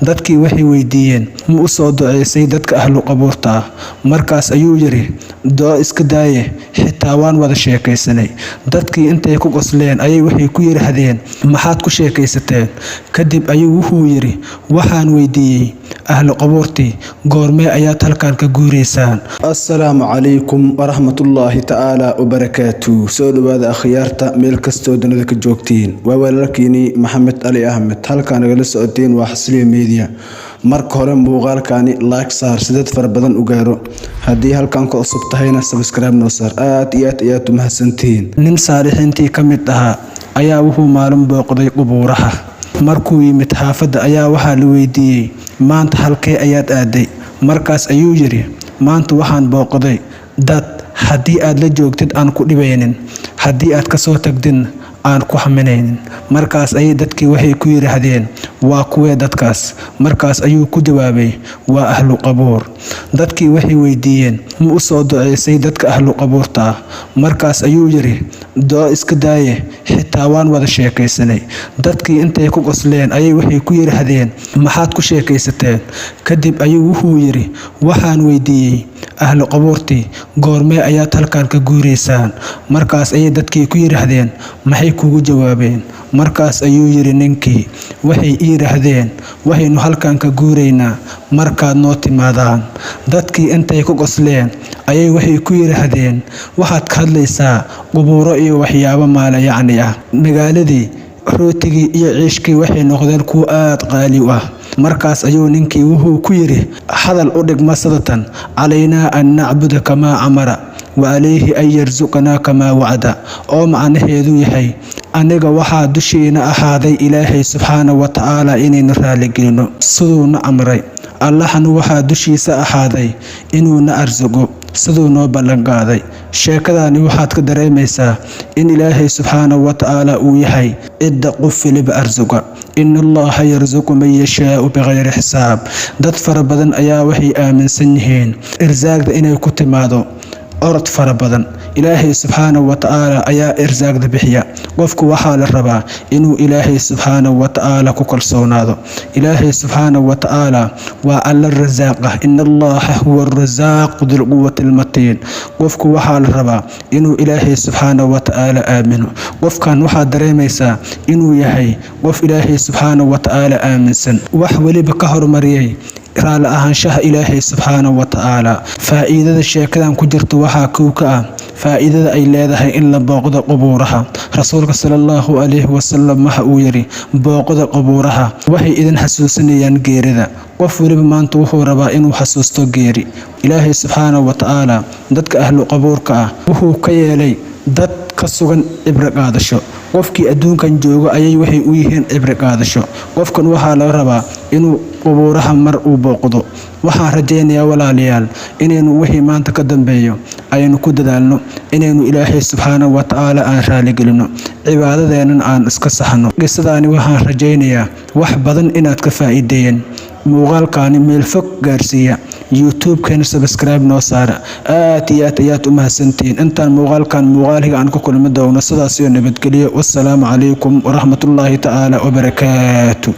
Dadkii waxay weydiiyeen, "Ma u soo duceysay dadka ahlu qabuurta ah?" Markaas ayuu yidhi, "Duco iska daaye, xitaa waan wada sheekaysanay." Dadkii intay ku qosleen ayay waxay ku yidhaahdeen, "Maxaad ku sheekaysateen?" Kadib ayuu wuxuu yidhi, "Waxaan weydiiyey ahlu qabuurtii, goormee ayaad halkan ka guureysaan?" Assalaamu calaykum waraxmatullaahi tacaala wabarakaatu. Soo dhawaada akhyaarta, meel kastoo dunida ka joogtiin. Waa walaalkiinii Maxamed Ali Axmed. Halkaa nagala socoteen waa Xasliya Media. Marka hore muuqaalkani like saar si dad fara badan u gaaro. Haddii halkan ku cusub tahayna, subscribe noo saar. Aad iyo aad ayaad u mahadsantihiin. Nin saalixiintii ka mid ahaa ayaa wuxuu maalin booqday qubuuraha. Markuu yimid xaafadda ayaa waxaa la weydiiyey, "Maanta halkee ayaad aaday?" Markaas ayuu yidhi, "Maanta waxaan booqday dad haddii aad la joogtid aan ku dhibaynin, haddii aad ka soo tagdidna aan ku xaminaynin." Markaas ayay dadkii waxay ku yidhaahdeen, "Waa kuwee dadkaas?" Markaas ayuu ku jawaabay, "Waa ahlu qabuur." Dadkii waxay weydiiyeen, "Ma u soo duceysay dadka ahlu qabuurta ah?" Markaas ayuu yidhi, "Duco iska daaye, xitaa waan wada sheekaysanay." Dadkii intay ku qosleen ayay waxay ku yidhaahdeen, "Maxaad ku sheekaysateen?" Kadib ayuu wuxuu yidhi, "Waxaan weydiiyey ahlu qabuurtii, goormee ayaad halkan ka guureysaan?" Markaas ayay dadkii ku yidhaahdeen, "Maxay kugu jawaabeen?" Markaas ayuu yidhi ninkii, "Waxay ii yidhaahdeen, waxaynu halkan ka guuraynaa markaad noo timaadaan." Dadkii intay ku qosleen ayay waxay ku yidhaahdeen, "Waxaad ka hadlaysaa qubuuro iyo waxyaabo maalayacni ah. Magaaladii rootigii iyo ciishkii waxay noqdeen kuwo aad qaali u ah." Markaas ayuu ninkii wuxuu ku yidhi hadal u dhigma sadatan, "Calaynaa an nacbuda kamaa amara, wa calayhi an yarsuqanaa kamaa wacda," oo macnaheedu yahay, aniga waxaa dushiina ahaaday Ilaahay subxaana wa tacaala inaynu raaligelino siduuna amray, Allahna waxaa dushiisa ahaaday inuuna arsuqo siduu noo ballanqaaday. Sheekadani waxaad ka dareemaysaa in Ilaahay subxaana wa tacaala uu yahay cidda qof waliba arsuqa. Ina Allaha yarsuqu man yashaau bikayri xisaab. Dad fara badan ayaa waxay aaminsan yihiin irsaaqda inay ku timaado orod fara badan. Ilaahay subxaana wa tacaala ayaa irsaaqda bixiya. Qofku waxaa la rabaa inuu Ilaahay subxaana wa tacaala ku kalsoonaado. Ilaahay subxaana wa tacaala waa Alla rasaaqa. Ina Allaha huwa arasaaqu dilquwati almatiin. Qofku waxaa la rabaa inuu Ilaahay subxaana wa tacaala aamino. Qofkan waxaad dareemaysaa inuu yahay qof Ilaahay subxaana wa tacaala aaminsan, wax weliba ka horumariyay raalli ahaanshaha Ilaahay subxaana wa tacaala. Faa'iidada sheekadan ku jirto waxaa kow ka ah faa'iidada ay leedahay in la booqdo qubuuraha. Rasuulka sala Allahu calayhi wasalam waxa uu yidhi, "Booqda qubuuraha, waxay idin xasuusinayaan geerida." Qof weliba maanta wuxuu rabaa inuu xasuusto geeri. Ilaahay subxaana wa tacaala dadka ahlu qabuurka ah wuxuu ka yeelay dad ka sugan cibro qaadasho. Qofkii adduunkan joogo ayay waxay u yihiin cibro qaadasho. Qofkan waxaa laga rabaa inuu qubuuraha mar uu booqdo. Waxaan rajaynayaa, walaalayaal, inaynu wixii maanta ka dambeeyo aynu ku dadaalno inaynu Ilaahay subxaana wa tacaala aan raaligelino, cibaadadeennan aan iska saxno. Qisadaani waxaan rajaynayaa wax badan inaad ka faa'iideeyeen. Muuqaalkaani meel fog gaarsiiya, YouTube-keena subscribe noo saara. Aad iyo aad ayaad u mahadsantihiin. Intaan muuqaalkan muuqaaliga aan ku kulmi doono, sidaas iyo nabadgelyo. Wassalaamu calaykum waraxmatullaahi tacaala wabarakaatu.